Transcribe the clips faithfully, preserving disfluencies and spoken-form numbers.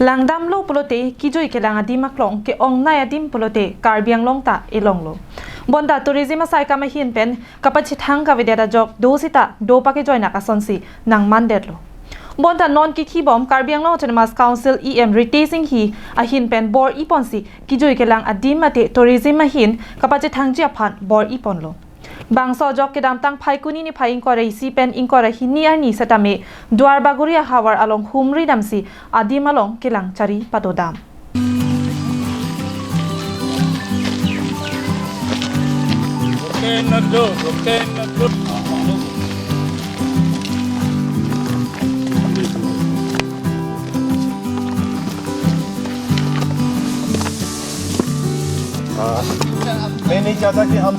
Langdamlo pulote kijui kelang adim aklong ke-ongnei adim pulote Karbi Anglong ta elonglo. Bonta tourism asaikam ahin pen kapachethang kavedet ajok do sita do pakejoinak asonsi nangmandetlo. Bonta non kikhibom Karbi Anglong Autonomous Council E M Ritesh Enghi ahin pen bor-iponsi kijui kelang adim mate tourism ahin kapachethangji aphan bor-iponlo. Bangso ajok kedamtang Phaikuni niphai ingkoi ra isi pen ingkoi ra hini arni setame Duarbagori ahavar along humri damsi adim along kelang chari padodam. नहीं, नहीं चाहता कि हम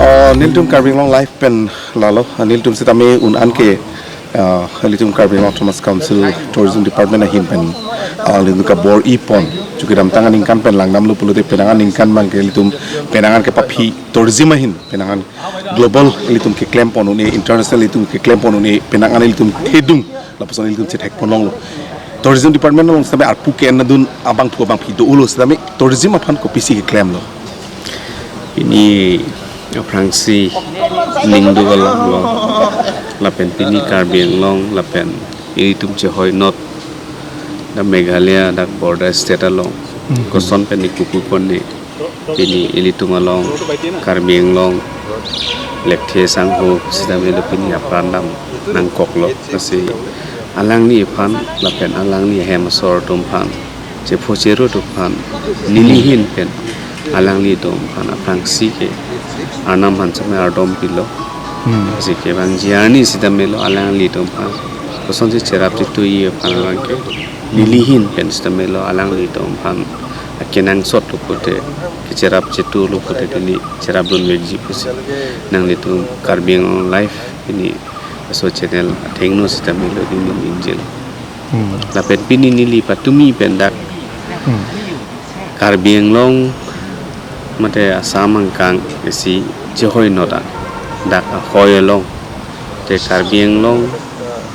Oh, nelitum Karbi Anglong Live pen lalo, nelitum sitame un-an ke, ah, nelitum Karbi Anglong Autonomous Council Tourism Department ahin pen, ah, nelitum kabor-ipon. Chukidamtang aningkan pen langdamlo pulote penang aningkan abang ke nelitum penang an kepaphi tourism ahin, penang an global nelitum keklempon un-e, international nelitum keklempon un-e, penang an nelitum thedung lapuson nelitum chethekponlonglo. Tourism Department along sitame arpu ke-en adun abangphu abangphi dolo sitame tourism aphan kopisi keklemlo? Pini aphrangsi ningduk alam lo, lapen pini Karbi Anglong lapen ilitum chehoinot dak Meghalaya dak border state along koson pen ni kuku pon ni pini ilitum along Karbi Anglong lekthe sangho sitame lo pini apran dam nangkoklo, lasi alangliphan lapen alangli hem asor atum aphan, chepho chero atum aphan nelihin pen alanglitum aphan aphrangsi ke Arnam aphan sitame ardom pilo. Hmm. Lasi kevangji arni sitame lo alanglitum aphan kosonsi cherap chetui aphan abang ke nelihin pen sitame lo alanglitum aphan akenangsot lo pulote, kecherap chetui lo pulote neli cherapdunvekji pusi nanglitum Karbi Anglong Live pini aso channel athengno sitame lo neli ningjelo. Hmm. Lapen pini neli patumi pen dak Hmm. Karbi Anglong mate Assam angkang isi chehoinot dak ahoi along te Karbi Anglong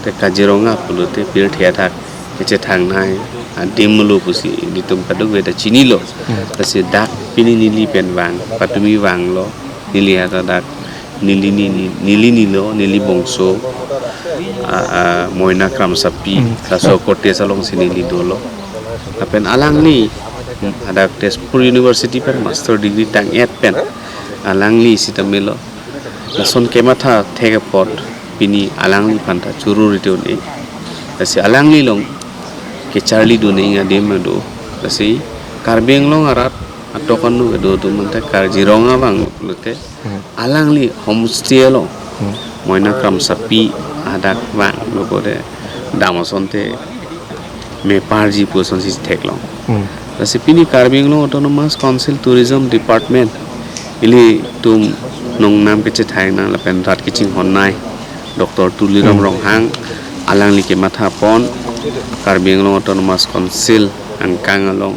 te Kaziranga pulote pirthe athak kechethangnei adim lo pusi nelitum kadokave ta chinilo. Hmm. Lasi dak pini neli pen vang, patumi vanglo, neli hadak neli ni, ni, neli nilo, neli bongso, a, a, Moina Kramsapi, Hmm. laso Kote Salong si neli dolo. Lapen alangli, hmm, hadak Tezpur University pen master degree tang-et pen alangli sitame lo lason kematha thek apot pini alangliphan ta churu rite un-e. Lasi alangli along kecharlidun adim ado. Lasi Karbi Anglong arat atok anu kedo atum anta Kaziranga vang lote Hmm. alangli homestay along Hmm. Moina Kramsapi hadak vanglo pulote dam asonte meparji pu asonsi theklong. Hmm. Lasi pini Karbi Anglong Autonomous Council Tourism Department ilitum nongnam kechethang nang lapen rat kachinghonnei Doctor Tuliram Hmm. Ronghang alangli kematha pon Karbi Anglong Autonomous Council angkang along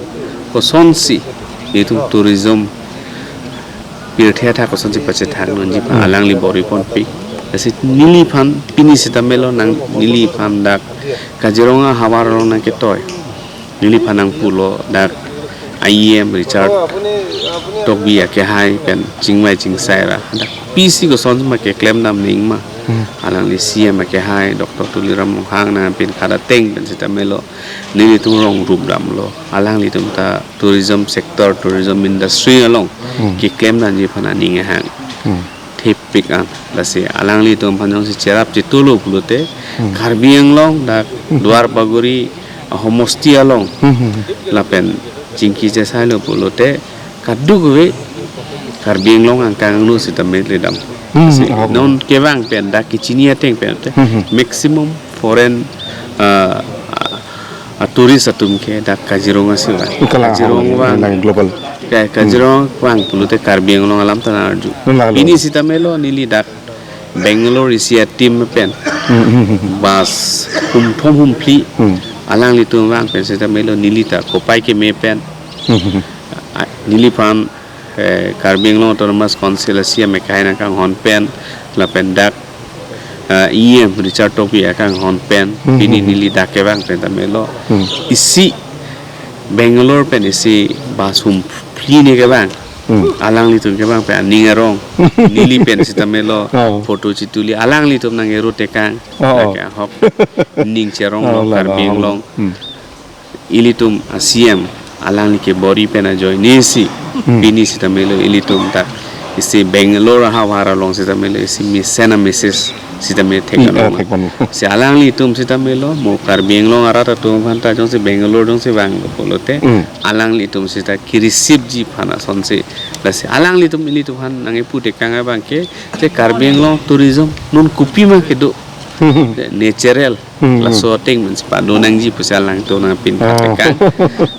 kosonsi itum tourism pirthe athak kosonsi pachethang nangji aphan Hmm. alangli bor-iponpik. Lasi neliphan pini sitame lo nang neliphan dak Kaziranga havar along nangketoi. Neliphan nangpulo dak I E M Richard Tokbi akehai pen chingvai chingsai ra dak pisi kosonma keklem dam nangma. Hmm. Alangli C E M akehai Doctor Tuliram Ronghang nangpinkhat ateng pen sitame lo nelitum rong rup damlo. Alanglitum ta tourism sector, tourism industry along Hmm. keklem damji aphan aning ahang Hmm. thepik an. Lasi alanglitum aphan jongsi cherap chetui lo pulote Hmm. Karbi Anglong dak Hmm. Duarbagori, ah, homestay along Hmm, hmm, hmm. lapen chingki chesai lo pulote kadokave Karbi Anglong angkang angno sitame le dam. Hmm, Lasi ah, non kevang pen dak kechini ateng pen te Hmm, hmm. maximum foreign, ah, ah, tourist atum ke dak Kaziranga si vang. Kalang Kaziranga ahok, vang. Lang global. Ka-, Kaziranga vang pulote Karbi Anglong alam ta nang-arju. Lang, lang. Pini sitame lo neli dak Bangalore isi a-team pen. Hmm, hmm, hmm, hmm. Bus humthom humphli. Hmm. Alanglitum vang pen sitame lo neli ta kopai keme pen. Hmm, hmm, hmm. Ah, neliphan, eh, Karbi Anglong Autonomous Council a-C E M akehai nangkanghon pen, lapen dak, ah, E M Richard Tokbi akanghon pen, Hmm, pini hmm, hmm. neli dak kevang pen tame lo. Hmm. Isi Bangalore pen isi bus humphli ne kevang. Hmm. Alanglitum kevang pen aning arong. Neli pen sitame lo Oh. photo chituli. Alanglitum nang-erut tekang. Oh, oh. Lake ahok. Ning cherong Oh, lo la, la, Karbi oh. Anglong. Hmm. Ilitum a-C M alangli ke bor-i pen ajoine si Hmm. pini sitame lo ilitum dak isi Bangalore ahavar along sitame lo isi mesen a-message sitame thek Hmm, ano ah, ma. thek ano. Si alanglitum sitame lo mo Karbi Anglong arat atum aphan ta jongsi Bangalore jongsi vanglo pulote Hmm. alanglitum sita ki-receive ji aphan asonsi lasi alanglitum ilitum aphan nang-epu tekang abang ke je Karbi Anglong tourism non kopima kedo Hmm. natural Hmm, hmm. laso ateng pen si pado nangji pusi alangtum nangpin Ah. tekang.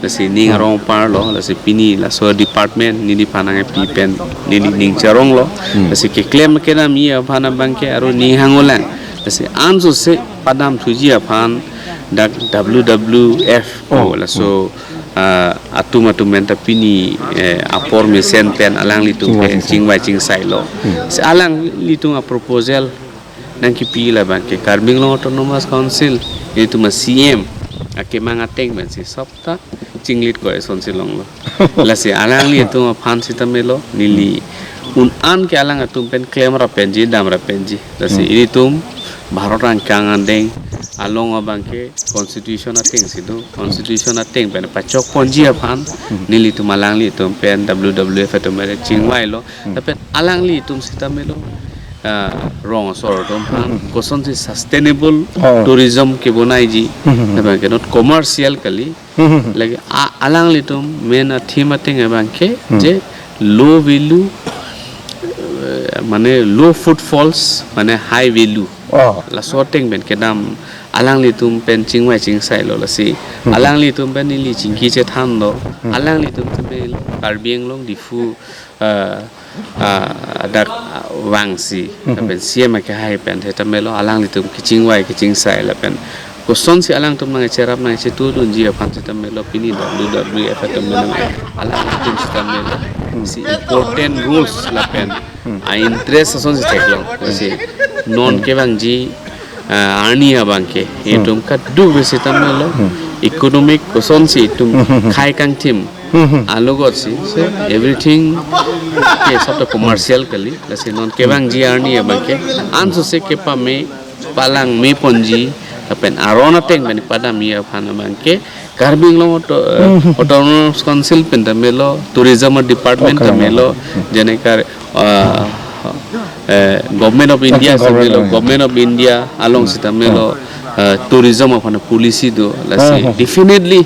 Lasi ning Hmm. arong parlo, lasi pini laso department neliphan nangpi pen neli ning cherong lo. Hmm. Lasi keklem kedam-i aphan abang ke aro ning hang-olang. Lasi ansose padam thuji aphan dak W W F Oh. o laso, ah, atum atum pen ta pini, eh, apor mesen pen alanglitum Chingvai pen chingsai. chingvai chingsai lo. Hmm. Si alanglitum a-proposal nangkipi labang ke Karbi Anglong Autonomous Council, itum a-C M akemang ateng pen si sop ta chinglit ko eson si longlo. Lasi alanglitum aphan sitame lo, neli un-an ke alang atum pen klem ra penji, dam ra penji. Lasi Hmm. ilitum Bharat angkang adeng along abang ke constitution ateng si do, constitution ateng pen pachok ponji aphan, Hmm. nelitum alanglitum pen W W F atum pen chingvai lo, Hmm. lapen alanglitum sitame lo, ah, rong asor atum aphan, Hmm. kosonsi sustainable Oh. tourism kebonaiji, Hmm. lapen ke not commercial kali, Hmm. lake a-, alanglitum main a-theme ateng abang ke, Hmm. je low value, eh, mane low footfalls, mane high value. Oh. Laso ateng pen kedam alanglitum pen chingvai chingsai lo lasi. Hmm. Alanglitum pen neli chingki chethan do. Hmm. Alanglitum tame lo Karbi Anglong Diphu, ah, ah, dak, ah, vangsi. Hmm. Lapen C M akehai pen sitame lo alanglitum kechingvai kechingsai lapen kosonsi alangtum nangcherap nangchetudunji aphan sitame lo pini W W F atum nang alanglitum sitame lo Hmm. si important roles lapen Hmm. a-interest asonsi theklong. Lasi non Hmm. kevangji, ah, arni abang ke, Hmm. itum kadokave sitame lo, Hmm. economic kosonsi itum Hmm, hmm, hmm. khai kangthim, Hmm, hmm. alogot si, so everything ke sop ta commercial kali, lasi non kevangji arni abang ke, ansose kepame, palangme ponji, lapen aron ateng pen padam-i aphan abang ke, Karbi Anglong Auto-, eh, Hmm, hmm. Autonomous Council pen tame lo, tourism department Oh, tame lo, Karbi Anglong. Hmm. jene kar, ah, eh, Government of India Central tame lo, Government of Government of India along Hmm. sitame lo, eh, tourism aphan policy do, lasi Hmm, hmm. definitely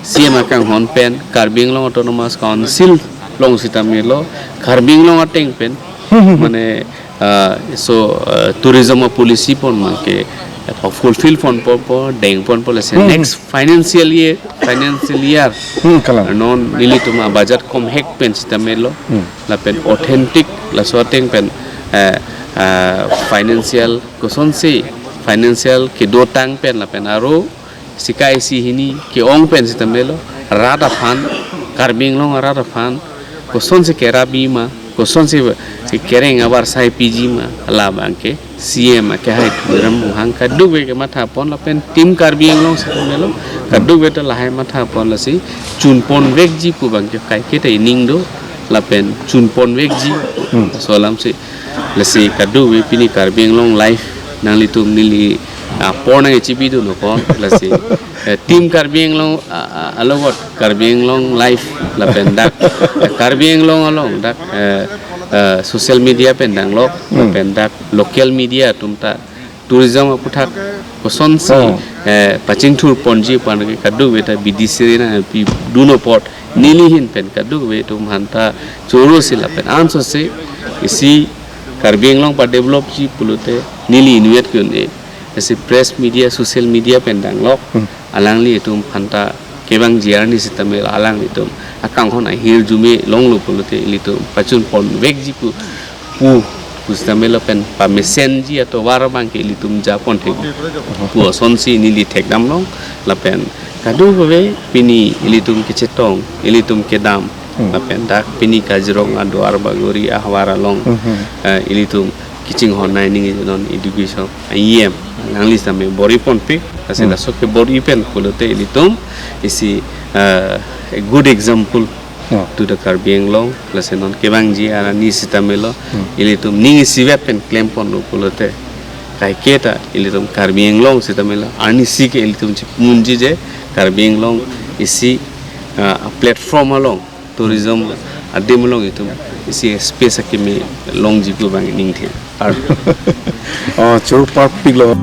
C M akanghon pen, Karbi Anglong Autonomous Council along sitame lo, Karbi Anglong ateng pen, Hmm, hmm, hmm. mane, ah, so, ah, tourism a-policy pon abang ke, eh, fulfill ponpo, po, deng ponpo, lasi Hmm. next financial year, financial year. Hmm, kalang. Non nelitum a-budget komhek pen sitame lo. Hmm. Lapen authentic laso ateng pen, eh, ah, financial kosonsi financial kedotang pen lapen aro sika isi hini ke-ong pen sitame lo rat aphan, Karbi Anglong arat aphan kosonsi kerap-i ma, kosonsi kereng avarsai piji ma, labang ke C M akehai Tuliram Ronghang kadokave kematha pon lapen team Karbi Anglong sitame lo kadokave ta lahai matha pon lasi chun ponvekji pu abang ke kaike ta ining do lapen chun ponvekji Hmm. so alam si lasi kadokave pini Karbi Anglong Live nanglitum neli apor nangchipidun apor lasi, eh, team Karbi Anglong, ah, ah, alogot Karbi Anglong Live lapen dak, eh, Karbi Anglong along dak, eh, eh, social media pen danglok, Hmm. lapen dak local media atum ta tourism aputhak kosonsi, Oh. eh, pachingthur ponji pu abang ke kadokave ta bidi siri nangpidun apot neli ahin pen kadokave atum aphanta choro si lapen ansose isi Karbi Anglong padevelopji pulote neli invite ke-un-e Isi press media, social media pen danglok. Hmm. Alangli itum aphanta kevangji arni sitame alanglitum akanghon ahirjume longlo pulote ilitum pachun ponvekji pu pu pusitame lapen pamesenji atovar abang ke ilitum japon thek pu asonsi neli thekdamlong. Lapen kadokave pini ilitum kechetong, ilitum kedam, Hmm. lapen dak pini Kaziranga Duarbagori ahavar along, Hmm, hmm. eh, ilitum kachinghon nangji non education E M alangli sitame bor-iponpe, lasi Hmm. laso kebor-i pen pulote ilitum isi, eh, a good example Oh. to the Karbi Anglong, lasi non kevangji arni sitame lo, Hmm. ilitum ning isivet pen klemponlo pulote, kaiketa ilitum Karbi Anglong sitame lo, arnisi ke ilitum chimunji je, Karbi Anglong isi, ah, platform along, tourism adim along itum isi space akimi longji pu abang ningthe. Ar- Oh, choro parpiklo.